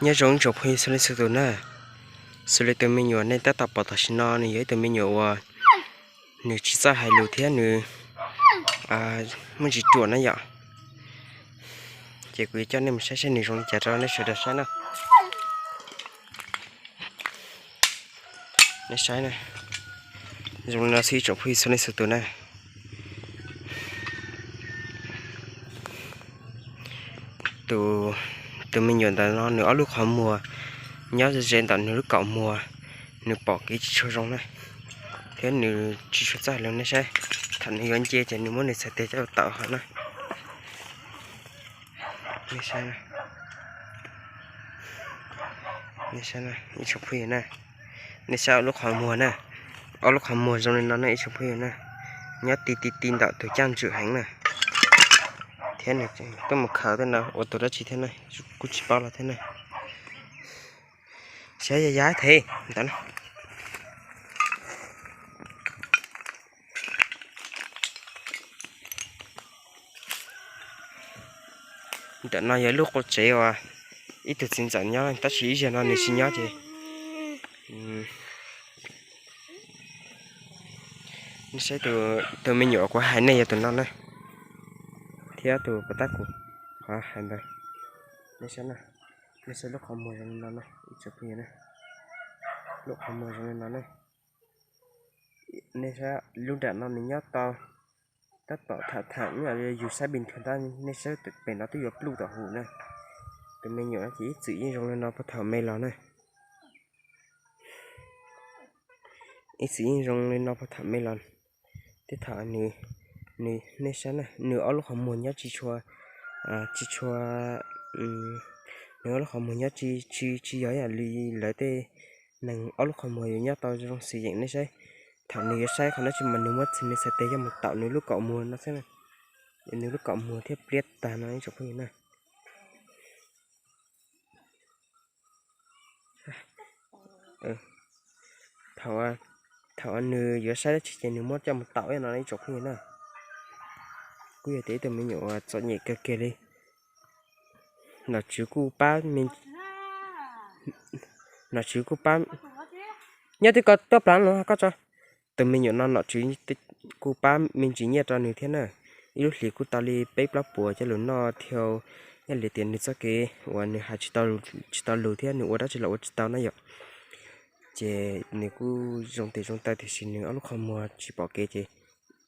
Nyob zoo ib tsoom phooj ywg txhua leej txhua tus na. Xws li tus me nyuam nej tab tom pom tam sim no nws yog ib tug me nyuam uas nws tsis txawj hais lus thiab nws muaj ntsis ruam na yom. Ces kuv yuav coj nej mus saib saib nws zoo li cas rau nej sawv daws saib na. Nej saib na, zoo li no xwb ib tsoom phooj ywg txhua leej txhua tus na. Tus, tus me nyuam ntawm no nws ob lub qhov muag nyob ze ze ntawm nws lub kaum muag, nws pom kev tsis tshua zoo na, thiab nws tsis tshua txawj hais lus nej saib. Thaum nws yuav nce ces nws muab nws txhais tes coj tawm hov na. Nej saib, nej saib ib tsoom phooj ywg na, nej saib ob lub qhov muag na, ob lub qhov muag zoo li no na ib tsoom phooj ywg na, nyob ti ti ti ntawm tus caj ntswg heev na, thiab nws tuaj mus khaws tej no ua tus dab tsi thiab na, kuj tsis paub los thiab na. Saib yog yav thev ntawm no. Ntawm no yog lub qub tsev uas ib tug txiv ntxawm nyob tab sis ib zaug no nws tsis nyob ces nej saib, tus me nyuam kuv hais nej yog tus no na, thiab tus puas tab kuv qhov hais ntawd. Nej saib, nej saib lub qhov muag zoo li no na ib tsoom phooj ywg na, lub qhov muag zoo li no na. Nej saib lub nram no nws nyob tau, tab tom tham tham yus saib pes nthwv ntag, nej saib pem no twb yuav pluj tom huv na. Tus me nyuam no ces ib txwm yeej zoo li no puag thaum me los na. Ib txwm yeej zoo li no puag thaum me los. Tej thaum nws, nws, nej saib na, nws ob lub qhov muag nyob tsis tshua, tsis tshua, nws ob lub qhov muag nyob tsis, tsis, tsis yog ib yam li lawv tej neeg ob lub qhov muag yuav nyob tau zoo xwm yeem nej saib. Thaum nws yuav saib qhov dab tsi mas nws muab nws txhais tes coj mus taum nws lub kaum muag no xwb na. Nws lub kaum muag thiaj pliab tag no ib tsoom phooj ywg na. Thaum uas nws yuav saib dab tsi ces nws muab coj mus taum no ib tsoom phooj ywg na. Kuj yog tias ib tug me nyuam uas txom nyem kawg kiag li. Nom tswv kuj pab me, nom tswv kuj pab, nyob twb ko tuaj plav no koj tso. Tus me nyuam no nom tswv kuj pab me ntsis nyiaj rau nws thiab na. Ib lub hlis kuj tau li peb plaub puas coj los noj thiab. Yog li tias nws txoj kev uas nws hais tsis tau lus thiab nws ua dab tsi los ua tsis tau na yom. Ces nws kuj zoo tes zoo taw tiam sis nws ob lub qhov muag tsis pom kev ces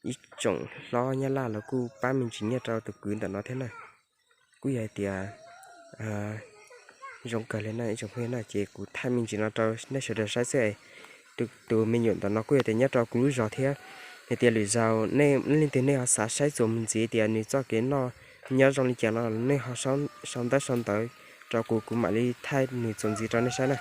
ib tsoom hlob Nyab Laj los kuj pab me ntsis nyiaj rau tus kwv ntawm no thiab na. Kuj yog hais tias zoo kawg li na ib tsoom phooj ywg na, ces kuv thaij me ntsis no rau nej sawv daws saib xwb. Tus me nyuam ntawm no kuj yog tias nyob rau kuv lub zos thiab. Hais tias lwm zaus nej leej twg nej ho xav saib txuas mus ntxiv tias nws txoj kev noj nyob zoo li cas no nej ho sau ntaub sau ntawv rau kuv, kuv mam li thaij nws txuas ntxiv rau nej saib na.